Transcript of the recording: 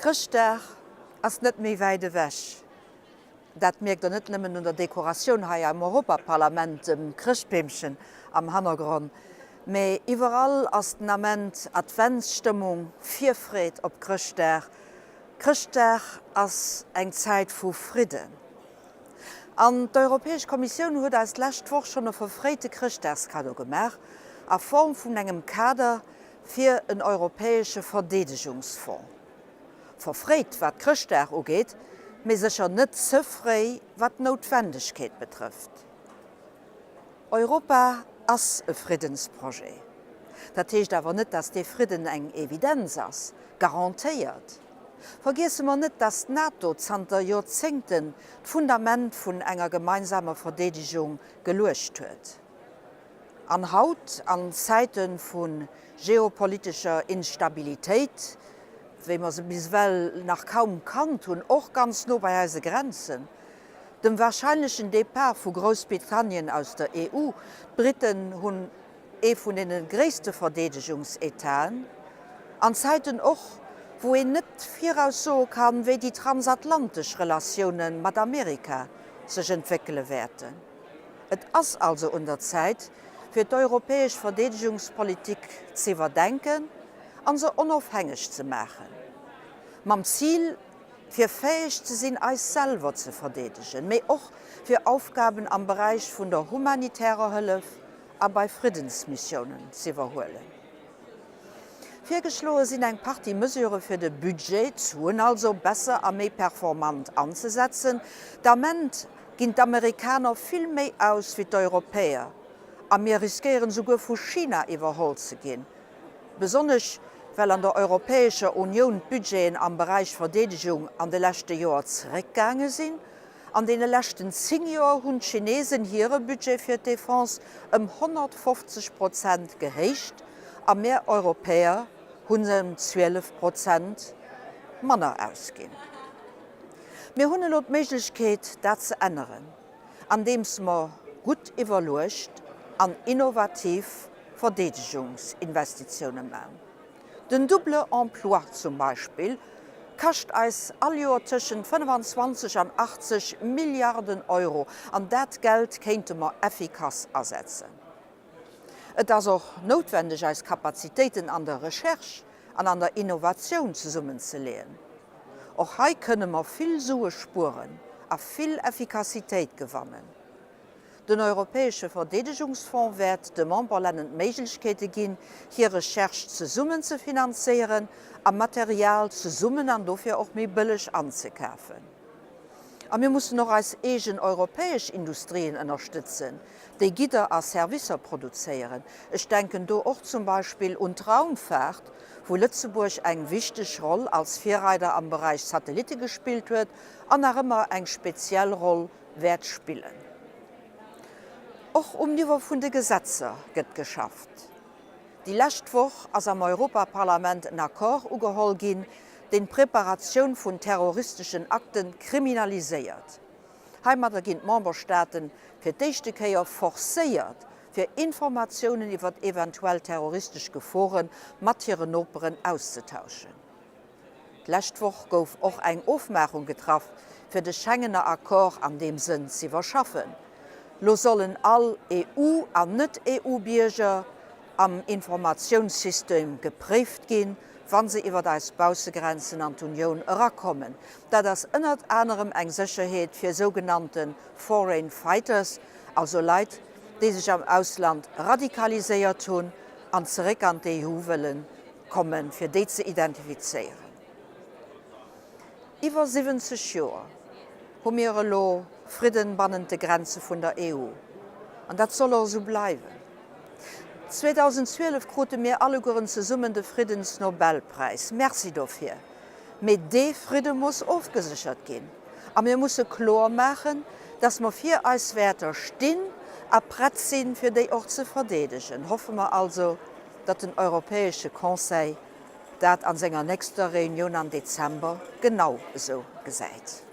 Chrëschtdag ass net méi wäit ewech. Dat mierkt der net nëmmen un der Dekoratioun hei am Europaparlament, dem Chrëschtbeemchen am Hannergronn, mee iwwerall ass den Ament Adventsstëmmung, Virfreed op Chrëschtdag. Chrëschtdag ass eng Zäit vu Fridden. An d'Europäesch Kommissioun huet eis d'lescht Woch schonn e verfréite Chrëschtdagskaddo gemaach a Form vun engem Kader fir en europäesche Verdeedegungsfong. Verfréit wat Chrëschtdag ugeet, mee sécher net ze fréi wat d'Noutwendegkeet betrëfft. Europa ass e Friddensprojet. Dat heescht awer net, dass dee Fridden eng Evidenz ass, garantéiert. Vergiesse mer net, dass d'NATO zanter Joerzéngten d'Fundament vun enger gemeinsamer Verdeedegung geluecht huet. An haut, an Zäite vu geopolitescher Instabilitéit, wéi mer se bis ewell nach kaum kannt hunn, och ganz no bei eise Grenzen, dem wahrscheinlechen Depart vu Groussbritannien aus der EU, d'Briten hunn ee vun deene gréisste Verdeedegungsetaten, an Zäiten och, wou een net viraus soe kann, wéi déi transatlantesch Relatioune mat Amerika sech entwéckele wäerten. Et ass also un der Zäit, fir d'europäesch Verdeedegungspolitik z'iwwerdenken a se onofhängeg ze maachen, mam Zil, fir fäeg ze sinn, eis selwer ze verdeedegen, mee och fir Aufgaben am Beräich vun der humanitärer Hëllef a bei Friddensmissiounen z'iwwerhuelen. Virgeschloe sinn eng Partie Mesurë fir de Budget, d'Suen also besser a méi performant anzesetzen. D'Ament ginn d'Amerikaner vill méi aus wéi d'Europäer a mir riskéieren esouguer vu China iwwerholl ze ginn, besonnesch well an der Europäescher Unioun d'Budgeten am Beräich Verdeedegung an de leschte Joer zeréckgaange sinn. An deene leschten 10 Joer hunn d'Chinesen hire Budget fir d'Defense ëm 150 Prozent gehéicht a mir Europäer hunn ëm 12 Prozent manner ausginn. Mir hunn elo d'Méiglechkeet, dat ze änneren, andeems mer gutt iwwerluecht an innovativ Verdeedegungsinvestitioune man. Den Double emploi zum Beispill kascht eis all Joer tëschent 25 an 80 Milliarden Euro, an dat Geld kéinte mer effikass asetzen. Et ass och noutwendeg, eis Kapazitéiten an der Recherche an an der Innovatioun zesummenzeleeën. Och hei kënne mer vill Sue spueren a vill Effikassitéit gewannen. Den Europäesche Verdeedegungsfonds wäert de Memberlännen d'Méiglechkeete ginn, hir Recherche zesummen ze finanzéieren a Material zesummen an dofir och méi bëlleg anzekafen. A mir mussen och eis eegen europäesch Industrien ënnerstëtzen, déi Gidder a Servicer produzéieren. Ech denken do och zum Beispill un d'Raumfaart, wou Lëtzebuerg eng wichteg Roll als Virreider am Beräich Satellitte gespillt huet an nach ëmmer eng speziell Roll wäert spillen. Och um Niveau vun de Gesetzer gëtt geschafft. Déi lescht Woch ass am Europaparlament en Accord ugeholl ginn, deen d'Preparatioun vun terroristeschen Akte kriminaliséiert. Heimadder ginn d'Memberstaaten fir d'éischte Kéier forcéiert, fir Informatiounen iwwer eventuell terroristesch Gefore mat hiren Noperen auszetauschen. D'lescht Woch gouf och eng Ofmaachung getraff, fir de Schengener Accord an deem Sënn z'iwwerschaffen. Lo sollen all EU an Net-EU-Bierger am Informatiounssystem gepréift ginn, wa se iwwert eis Baussegrenzen an d'Unioun erakommen. Dat ass ënnert anerem eng Sécherheet fir sougenannte Foreign Fighters, also Leit, déi sech am Ausland radikaliséiert hunn an zeréck an d'EU wëllen kommen, fir déi ze identifizéieren. Iwwer 70 Joer hu mir elo Fridden bannent de Grenze vun der EU, an dat soll och esou bleiwen. 2012 krute mir allegueren zesummen de Friddensnobelpräis. Merci dofir. Mee dee Fridde muss ofgeséchert ginn, a mir musse kloer maachen, dass mer fir eis Wäerter stinn a prett sinn, fir déi och ze verdeedegen. Hoffe mer also, datt den Europäesche Conseil dat an senger nächster Reunioun am Dezember genau esou gesäit.